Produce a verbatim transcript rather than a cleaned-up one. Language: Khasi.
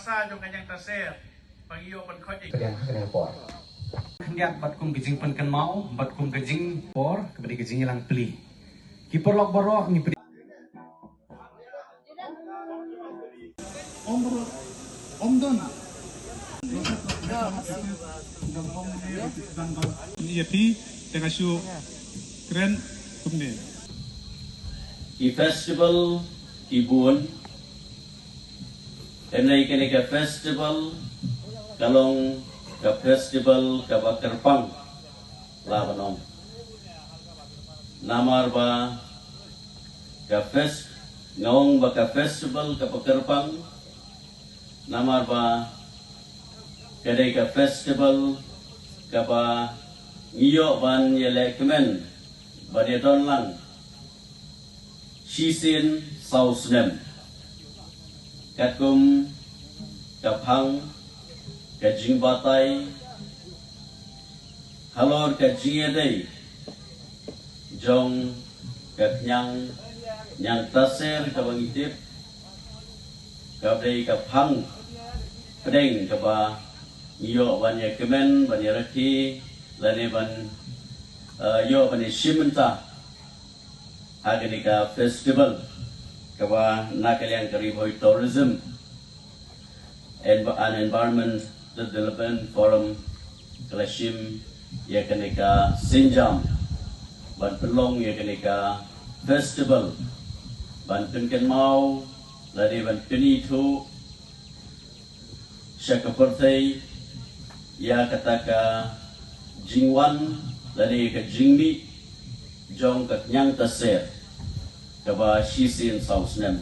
Sa jong ka Ñiangtaser ba ngi ïoh ban khot ïa ka dang ha ka dang por. Khyndiat bad kum ka jingpynkynmaw bad kum ka jingpor kaba dei ka jingïalang pli. Ki paralok baroh ngi pdiang. Om Om Don. Ïa phi te ka shu kren kumne. Ki festival ki bun. Hynrei kane ka festival ka long ka festival kaba kyrpang. La ban ong. Namar ba ka fest nga ong ba ka festival kaba kyrpang. Namar ba ka dei ka festival kaba ngi ïoh ban ïalehkmen ban ïadon lang shisien saw snem. Katkum ka phang ka jingbatai halor ka jingïadei jong ka Ñiang Ñiangtaser kaba ngi tip ka dei ka phang pdeng kaba ngi ïoh ban ïakmen ban ïarakhe lane ban eh, ïoh ban ïashim bynta ha kane ka festival kaba na ka liang ka Ri Bhoi Tourism Env- and Environment Development Forum ka la shim ïa kane ka sienjam ban pynlong ïa kane ka festival ban pynkynmaw lane ban pynithuh sha ka pyrthei ïa kata ka jingwan lane ka jingmih jong ka Ñiangtaser kaba shisien saw snem.